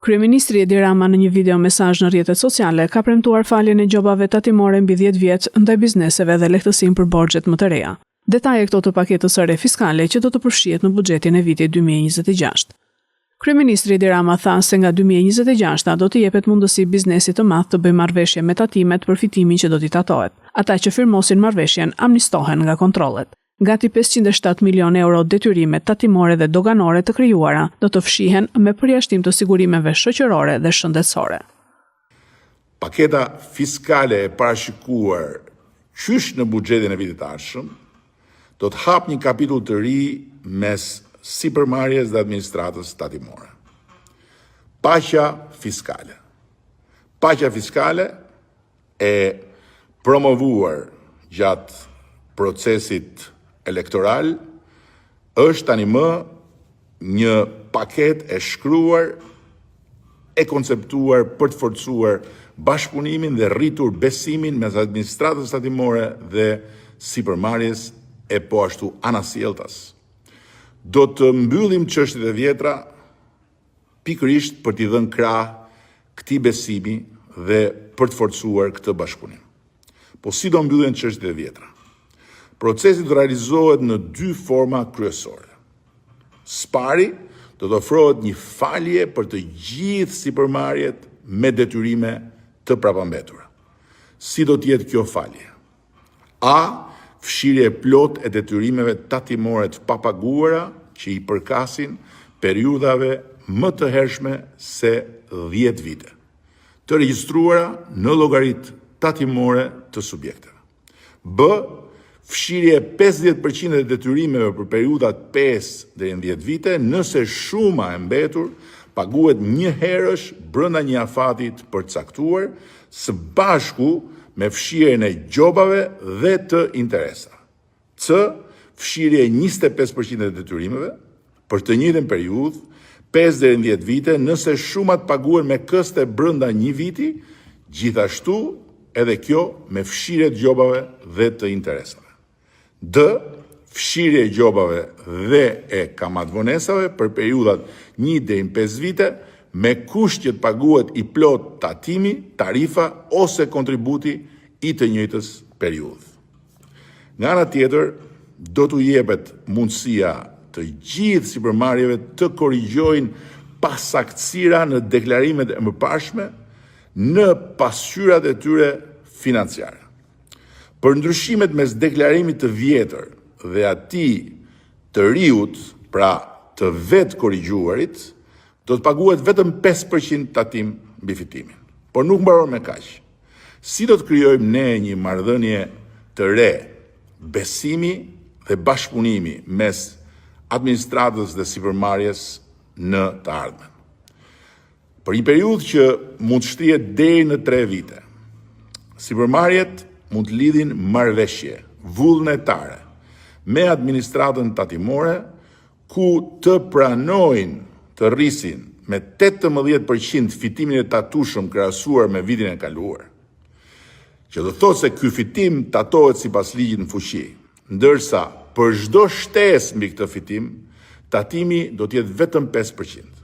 Kryeministri Edi Rama në një video mesazh në rrjetet sociale ka premtuar faljen e gjobave tatimore mbi 10 vjet ndaj bizneseve dhe lehtësim për borxhet më të reja. Detaje këto të paketës së re fiskale që do të përfshihet në buxhetin e vitit 2026. Kryeministri Edi Rama tha se nga 2026-a do t'i jepet mundësi biznesit të madh të bëjë marrëveshje me tatimet për fitimin që do t'i tatohet. Ata që firmosin marrëveshjen amnistohen nga kontrollet. Gati 507 milionë euro detyrime tatimore dhe doganore të krijuara do të fshihen me përjashtim të sigurimeve shoqërore dhe shëndetësore. Paketa fiskale e parashikuar qysh në buxhetin e vitit të ardhshëm do të hapë një kapitull të ri mes sipërmarrjes dhe administratës tatimore. Paqja fiskale. Paqja fiskale e promovuar gjatë procesit elektoral është tani më një paketë e shkruar e konceptuar për të forcuar bashkëpunimin dhe rritur besimin mes administratës tatimore dhe sipërmarrjes e po ashtu anasjelltas. Do të mbyllim çështjet e vjetra pikërisht për t'i dhënë krah këtij besimi dhe për të forcuar këtë bashkëpunim. Po si do mbyllen çështjet e vjetra? Procesi do të realizohet në dy forma kryesore. Së pari, do të ofrohet një falje për të gjithë sipërmarrjet me detyrime të prapambetura. Si do të jetë kjo falje? A. Fshirje e plotë e detyrimeve tatimore të papaguara që i përkasin periudhave më të hershme se 10 vite, të regjistruara në llogaritë tatimore të subjekteve. B. Fshirje e 50% e detyrimeve për periudhat 5 deri në 10 vite, nëse shuma e mbetur paguhet njëherësh brenda një afati të përcaktuar, së bashku me fshirjen e gjobave dhe të interesave. C. Fshirje e 25% e detyrimeve për të njëjtën periudhë, 5 deri në 10 vite, nëse shumat paguhen me këste brenda një viti, gjithashtu edhe kjo me fshirje të gjobave dhe të interesave. D. Fshirje e gjobave dhe e kamatëvonesave për periudhat 1 deri në 5 vite, me kusht që të paguhet i plotë tatimi, tarifa ose kontributi i të njëjtës periudhë. Nga ana tjetër, do t'u jepet mundësia të gjithë sipërmarrjeve të korrigjojnë pasaktësira në deklarimet e mëparshme në pasqyrat e tyre financiare. Për ndryshimet mes deklarimit të vjetër dhe atij të riut, pra të vetëkorrigjuarit, do të paguhet vetëm 5% tatim mbi fitimin. Por nuk mbaron me kaq. Si do të krijojmë ne një marrëdhënie të re besimi dhe bashkëpunimi mes administratës dhe sipërmarrjes në të ardhmen? Për një periudhë që mund të shtrihet deri në 3 vite, sipërmarrjet mund të lidhin marrëveshje vullnetare me administratën tatimore ku të pranojnë të rrisin me 18% fitimin e tatueshëm krahasuar me vitin e kaluar. Që do të thotë se ky fitim tatohet sipas ligjit në fuqi, ndërsa për çdo shtesë mbi këtë fitim, tatimi do të jetë vetëm 5%.